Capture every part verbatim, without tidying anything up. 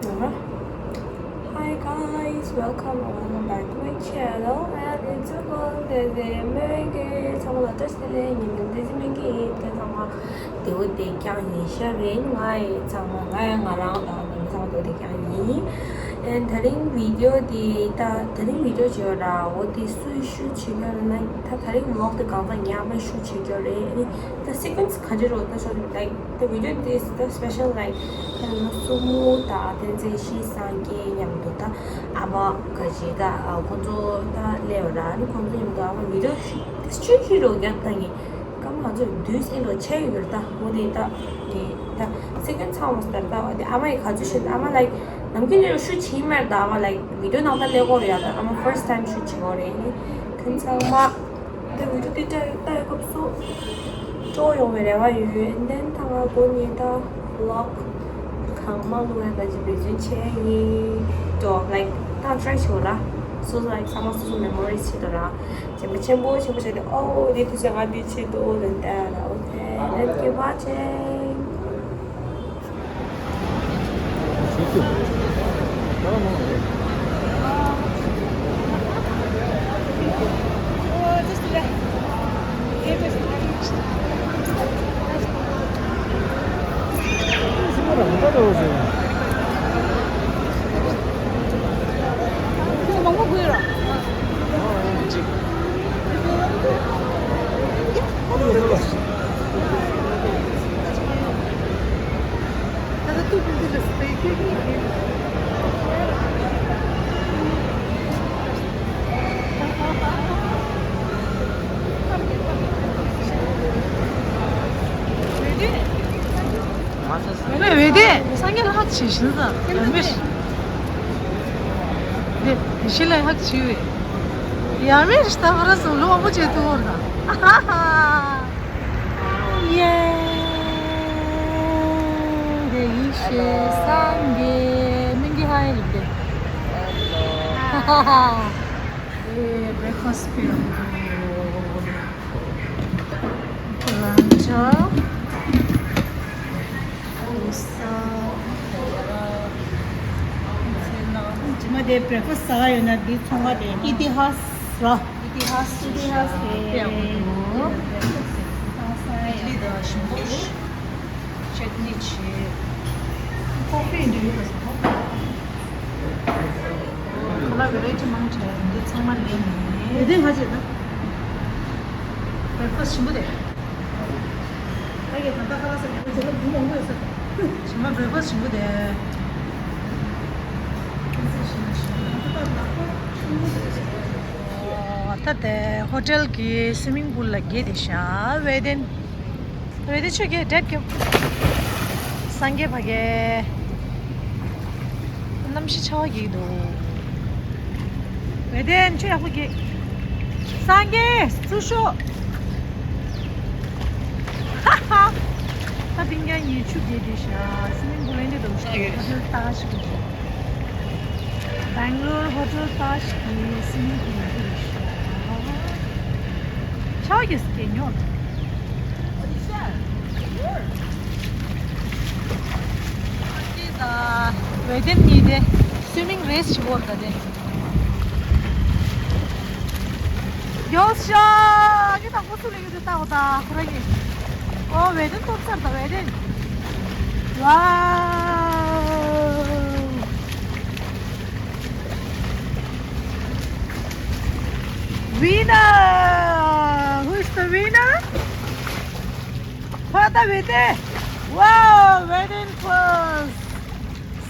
Hi guys, welcome or welcome back to my channel and it's your girl Desi Menge. ཚང་མ་ལ་བཀྲ་ཤིས་བདེ་ལེགས། ངའི་མིང་Desi Menge ཡིན། ཁྱེད་ཚང་མ་བདེ་པོ་བདེ་རྐྱང་ཡིན་ཤག་རེད། ང་ཡི་ཚང་མ་ང་ཡང་ང་རང་དང་ངའི་མི་ཚང་མ་བདེ་པོ་བདེ་རྐྱང་ཡིན། And དེ་རིང་བི་ཌི་ཡོ་འདི་ད་དེ་རིང་བི་ཌི་ཡོ་བྱེད་ཡོད་ར། འོ་དེ་སུས་ཤུ་བྱེད་ཀྱི་ཡོད་ན། ད་དེ་རིང་ཝི་ལོག་དེ་གང་ལྟར་ངས་ཨ་མ་ཤུ་བྱེད་ཀྱི་ཡོད་རེད། ཨ་ནི་ད་སི་ཀུན་སི་ག་འདྲ་རེད་ད་ཤོག་like the video this the special like ཁྱེད་རང་སྲུ་མོ་དང་བསྟན་འཛིན་ཤི་སངས་རྒྱས་མཉམ་དུ་ད་ཨ་མ་ག་ཅི་ད་ཁོང་ཚོ་ད་སླེབས་ཡོད་ར། ཨ་ནི་ཁོང་ཚོ་མཉམ་དུ་ཨ་མ་བི་ཌི་ཡོ་ཤུ་ཤུ་ཤུ་རོགས་རྒྱབ་ད་ངས་སྐར་མ་ང་ཚོ་དུས་སེ་ལོ་ཆེ་ཡོད་རེད། ད་འོ་དེ་ད་ངས་ད་སི་ཀུན་སི་ཚང་མ་ཟེར་ད་འོ་དེ་ཨ་མ་ཡི་ག་ཚོད་ཤི་ཨ་མ་like ནམ་རྒྱུན་ནས་ཤུ་བྱེད་མེད་ད་ཨ་མ་like བི་ཌི་ཡོ་ནང་ད་སླེབས་ཀྱི་ཡོད་རེད། ཡ་ད་ཨ་མ་first time ཤུ་བྱེད་ཀྱི་རེད། ཨ་ནི་ཁྱེད་ཚང་མ། དེ་བི་ཌི་ཡོ་དེ་བལྟ་བལྟ་ཡོད་སྐབས་སུ་སྤྲོ་ཡོང་བའི་རེ་བ་ཡོད། And then ད་ང་སྒོ་ནས་ད་ཝི་ལོག་གང་མང་བླུག་ཡ་ད་ཅིག་འབད་བརྩོན་བྱས་ཡིན། ཏོ་like ད་ཊ་རའི་བྱེད་དགོས་ར། སོ་སོ་like ཚང་མ་སོ་སོ་མེ་མོ་རིས་བྱེད་དགོས་ར། བྱས་པ་ཆེན་པོ་ཆེན་པོ་བྱས་ཏེ་ཨོ་དེ་དུས་ཚོད་ང་འདི་བྱེད་དོ་ལབ་བལྟ་ཡ་ར། Okay, let's keep watching. ཝེ་ཏེ། སངས་རྒྱས་ལྷག་ཆེ་ཤིན་ཙམ་ཡ་མེར། དེ་དེ་ཤི་ལ་ལྷག་ཆེ་བས། ཡ་མེར་ཤི་ད་ཧ་ར་སོང་ལོ་མང་པོ་བྱས་ཐུག་བོར་ད། ཨ་ཧ་ཧ། ཡེ། དེ་ཡེ་ཤེས་སངས་རྒྱས་མིང་གི་ཧ་ཡེ་རེད་དེ། ཧ་ཧ་ཧ། ཨེ་བྷེ་རེག་ཕ་སི་ཕི་ར། རང་ཅག་ཨོ་ས། ཇི་མ་དེ་བྷེ་རེག་ཕ་སི་ཟ་ག་ཡོད་ན་འདི་ཚོང་ཁང་དེ་ཨི་ཏི་ཧ་སི་ར། ཨི་ཏི་ཧ་སི། ཨི་ཏི་ཧ་སི་དེ་ཨི་ཏི་ཧ་སི་དེ་དང་ཞིམ་པོ་ཆེ་ནི་ཆེ། ཁོ་ཕི་འདི་ཡོད་པ་ཁ་ལག་བེ་རེ་ཊི་མང་ཆེ་འདི་ཚང་མ་ལེན་ནས། དེ་དེ་ཧ་ཅེ་ད། བྷེ་རེག་ཕ་སི་ཞིམ་པོ་དེ། ད་གི་ད་ལྟ་ཁ་ལག་ཟ་མཁན་བྱེད་ལ་བུ་མང་པོ་ཡོད་ས། ཞིམ་པ་བྷེ་རེག་ཕ་སི་ཞིམ་པོ་དེ། ཨོ་ད་དེ་ཧོ་ཊེལ་གི་སུའི་མིང་པུལ་ལ་བསྡད་དེ་ཤག་ཝེ་ཏེན། ཝེ་ཏེན་ཆོས་རྒྱལ་འདྲེད་སྐྱོབ། སངས་རྒྱས་ཕ་གི། གནམ་གཤིས་ཆར་པ་རྒྱག་གི་འདུག་ཝེ་ཏེན་ཆོས་ཡག་པོ་རྒྱག་སངས་རྒྱས་ཚུར་ཤོག་ཧ་ཧ། ད་ཕིང་ཀྱང་ཡིད་ཆུ་རྒྱས་བསྡད་ཤག་སུའི་མིང་པུལ་ལེན་དེ་འདུག་ཤག་ཧོ་ཊེལ་ཏཱཇ་གི། Bangalore Hotel Taj གི་སུའི་མིང་པུལ་ལེན་དེ་རེད་ཤག་ཆར་པ་རྒྱག་སྐད་ཉོ། ཝེ་ཏེན་གཉིས་དེ་སུའི་མིང་རེས་བྱེད་ཀྱི་ཡོད་རེད་ད་དེ། ཡོ་ཤ་གི་དང་པོ་སུ་ལེན་གྱི་འདུག་ལྟ་གོ་ད་ཁོ་རང་གིས། ཨོ་ཝེ་ཏེན་ཐོབ་ཚར་ད་ཝེ་ཏེན། ཝའོ། Winner! Who is the winner? ཕ་ད་ཝེ་ཏེན། Wow, ཝེ་ཏེན་first.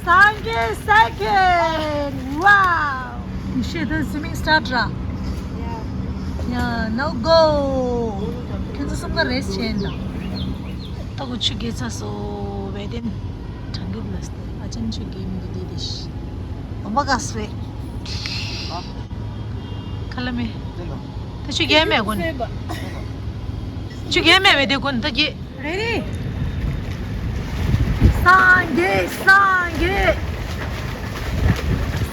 སངས་རྒྱས་second. Wow. ཡེ་ཤེས་ད་སུའི་མིང་སི་ཊར་ཊི་ར། Yeah. Yeah, now go. ཁྱེད་ཚོ་གསུམ་ཀ་རེས་བྱས་ཡིན་ད། ད་གོ་ཆུ་རྒྱས་ཚར་སོང་ཝེ་ཏེན། གྲང་གི་ལ་སྟེ་ཨ་ཅན་ཆུ་རྒྱས་མི་འདུག་དེ་དེ་ཤི། འོ་མ་ག་སུ་རེད། ཁ་ལ་མེ། ད་ཆུ་རྒྱས་མེད་གོ་ནི། ཆུ་རྒྱས་མེད་ཝེ་ཏེན་གོ་ནི་ད་རྒྱས། རེ་རེ། སངས་རྒྱས་སངས་རྒྱས།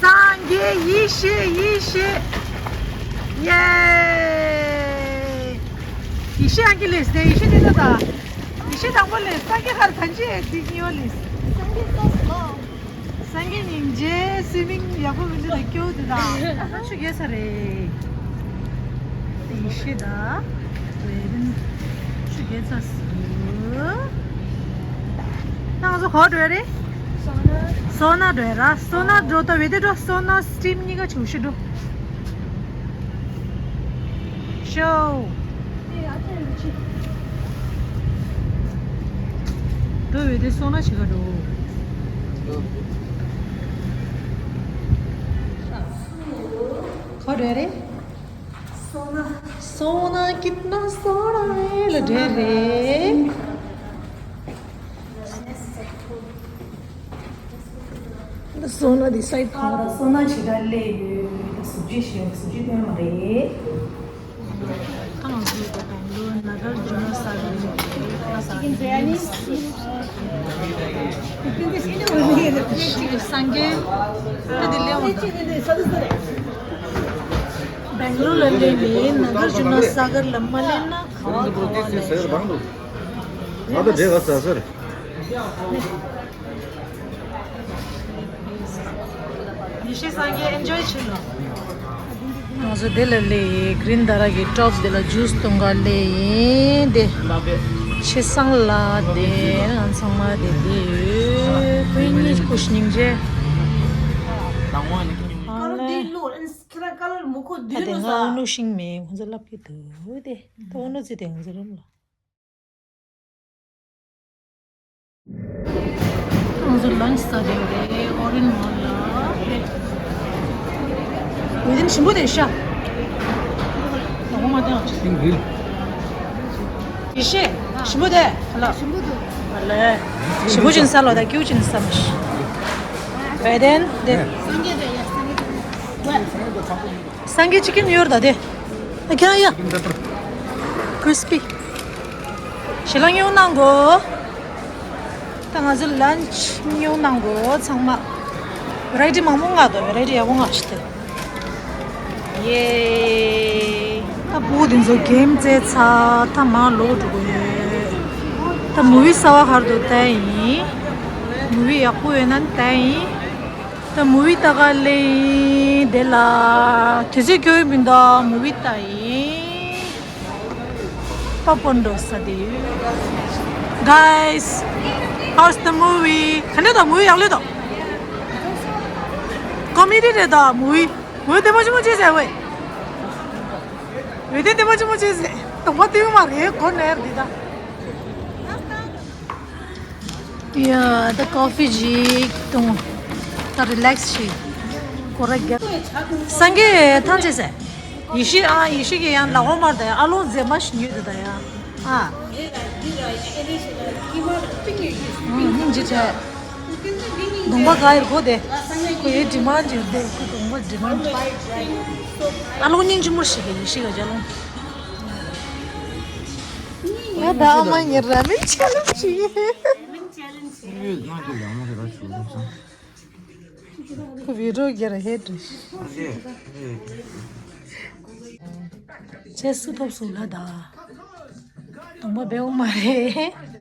སངས་རྒྱས་ཡེ་ཤེས་ཡེ་ཤེས། ཡེ། ཡེ་ཤེས་ཨང་ཀི་ལེས་ཏེ་ཡེ་ཤེས་ཏེ་ད་ད། ཡེ་ཤེས་དང་པོ་ལེས་སངས་རྒྱས་ཧར་ཐན་ཅི་ཨེ་ཏི་ཉི་ཡོ་ལེས། སངས་རྒྱས་ལ་སོ། སངས་རྒྱས་ སུའི་མིང་ཡག་པོ་མི་འདུག་ད་སྐྱོ་འདུག་ད། ཆུ་རྒྱས་ཚར་རེད། ཡེ་ཤེས་ད། ཆུ་རྒྱས་ཚར་སོང་། ད་ང་ཚོ་ག་པར་འགྲོ་ཡ་རེད། སོ་ན་འགྲོ་ཡ་ར། སོ་ན་འགྲོ་ད། བེ་དེ་འགྲོ། སོ་ན་སི་ཊིམ་གཉིས་ཀ་ཆུ་ཤི་འགྲོ། ཤོ། འགྲོ་བའི་དེ་སོང་ན་ཆེ་ག་འགྲོ། ཁོ་རེ་རེ། སོང་ན་སོང་ན་ཀིད་ན་སོང་ན་རེ་ལ་རེ་རེ། སོ་ན་འདི་སའི་ཕར་སོ་ན་ཇི་ལྟར་སླེབས་ཡོད། སུ་ཇི་ཞིག་སུ་ཇི་སྟོན་མ་རེད། ཁང་བཟོས་པ་དང་ལོ་ན་གར་ཇུ་ན་ས་གར་ལས་ས་གར་ལས་སངས་རྒྱས་ད་འདི་ལས་འོང་ད། སྦེང་ལོར་ལ་སླེབས་ནས་ན་གར་ཇུ་ན་ས་གར་ལ་མ་སླེབས་ན་ག་བ་ག་བ་ལས། ཨ་ད་འདྲེ་ག་ས་སར། ཡེ་ཤེས་སངས་རྒྱས་ཨེན་ཇོའི་བྱེད་ལ། ང་ཚོ་དེ་ལ་སླེབས་ཡིན། གྷིན་དྷ་ར་གི་ཊོབ་དེ་ལ་ཇུས་འཐུང་ག་སླེབས་ཡིན་དེ། ཆེ་སང་ལ་དེ་ང་ཚང་མ་དེ་དེ་ཡོད། ཁོའི་གཉིས་ཀུ་ཤི་སྙིང་རྗེ། ཨ་ལེ། ད་དེ་ང་ཨུ་ནུ་ཤིང་མེད། ཁོང་ཚོ་ལབ་ཀྱི་འདུག་དེ། ད་ཨུ་ནུ་ཚེ་དེ་ང་ཚོ་རུམ་ལ། ང་ཚོ་ལན་ཆི་ཟ་བསྡད་ཡོད་རེད། ཨོ་རེན་མོལ་ལ། ཡོད་དེ་ཞིམ་པོ་དེ་ཤ། ལ་ཧོ་མ་དེ་ཨང་ཆི། ཡེ་ཤེས་ཞིམ་པོ་དེ་ལ། ཞིམ་པོ་འདུག་ཨ་ལེ། ཞིམ་པོ་ཅིག་ཟ་ལོ། ད་ཀྱུ་ཅིག་ཟ་མ་ཤི། བེ་དན་དེ། སངས་རྒྱས་ཅི་ཀིན་ཡོར་ད་དེ། ཨ་ཁྱེད་ཡ། ཁྲི་སི་པི། ཞེ་ལ་ཉོ་གནང་གོ། ད་ང་ཚོ་ལན་ཆི་ཉོ་གནང་གོ་ཚང་མ། བེ་རའི་ཊི་མང་པོ་མངགས་འདུག་བེ་རའི་ཊི་ཡག་པོ་མངགས་ཤི་ཐལ། ཡེ། ད་བུ་དེ་ཚོ་གེམ་རྩེ་ཚར། ད་མར་ལོག་འགྲོ་གི་ཡོད། ད་མུ་བི་གསར་པ་ཧར་དུ་བལྟས་ཡིན། མུ་བི་ཡག་པོ་ཡོད་ན་བལྟས་ཡིན། ད་མུ་བི་ལྟ་ག་སླེབས་ཡིན། དེ་ལ་དུས་ཚོད་འཁྱོལ་མི་འདུག་མུ་བི་ལྟ་ཡིན། པ་པོན་འགྲོ་ས་དེ་ཡོད། Guys, how's the movie? ག་འདྲ་འདུག་མུ་བི་ཡག་ལོས་འདུག་ཀོ་མེ་ཌི་རེད་འདུག་མུ་བི། འོད་ལྡེ་མོ་ཆེན་མོ་བྱས་ཟེར་བས། འོད་ལྡེ་མོ་ཆེན་མོ་བྱས་ཟེར། གདོང་པ་བཏུང་མ་རེད་གོ་ནས་འདི་ད། ཡ་ད་ཀོ་ཕི་ཅིག་འཐུང་། ད་རི་ལེགས་ཤིག་སྐོར་ར་རྒྱབ། སངས་རྒྱས་ཐང་ཆད་ཟེར། ཡེ་ཤེས་ཨ། ཡེ་ཤེས་ཀྱི་ཡང་ལག་འོང་མར་ད་ཡ། ཨ་ལོང་མཛེས་མ་ཞིག་ཉོས་ཏེ་ད་ཡ། ཨ། སྙིང་རྗེ་ཆེ། གདོང་པ་ག་ཡིར་གོ་དེ། ཁོ་ཡའི་ཌི་མཱན་ཌི་ཡོད་དེ། ཁོ་གདོང་པ་ཌི་མཱན་ཌི། ཨ་ལོང་སྙིང་རྗེ་མོ་ཞིག་གི་ཡེ་ཤེས་ག་ཅ་ལོང་། ང་ད་ཨ་མ་ངའི་ར་མེན་ཆེ་ལེན་ཇི་བྱེད། ཁོ་བི་ཌི་ཡོ་རྒྱག་ར་ཧེ་འགྲོ། ཆེ་སུ་ཐོབ་སུ་ལ་ད། གདོང་པ་བེའུ་མ་རེད།